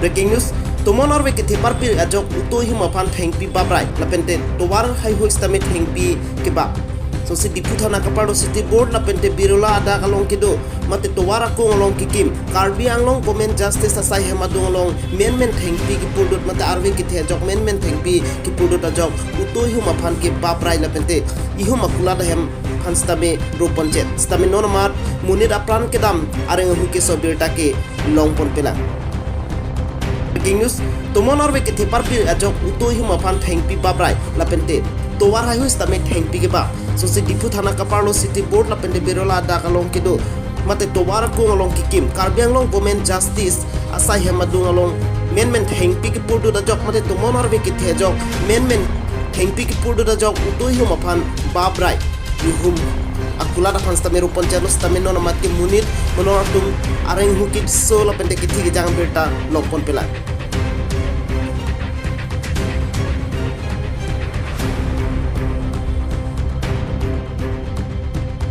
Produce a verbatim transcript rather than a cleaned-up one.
Breaking news, tomon arve kethe parpir ajok uto ihum aphan thengpi babrai lapente tovar haihui sitame thengpi kebap. Lasi Diphu thana kaparlo City Board lapente Birla adak along kedo mate tovar akung along kekim Karbi Anglong Government Justice asai hem adung along menmen thengpi kepurdut mate arve kethe ajok menmen thengpi kepurdut ajok uto ihum aphan kebabrai lapente ihum akulat ahem aphan sitame ropon chot sitame non amat monit apran kedam areng ahu keso birta kelongpon pelang. Breaking news, tomon arve kethe parpir ajok uto ihum aphan thengpi babrai lapente tovar haihui sitame thengpi kebap. Lasi Diphu thana kaparlo City Board lapente Birla adak along kedo mate tovar akung along kekim Karbi Anglong Government Justice asai hem adung along menmen thengpi kepurdut ajok mate tomon arve kethe ajok menmen thengpi kepurdut ajok uto ihum aphan babrai ihum akulat aphan sitame ropon chotlo sitame non amat ke monit monor atum areng ahu keso lapente kethe kejang birta longpon pelang.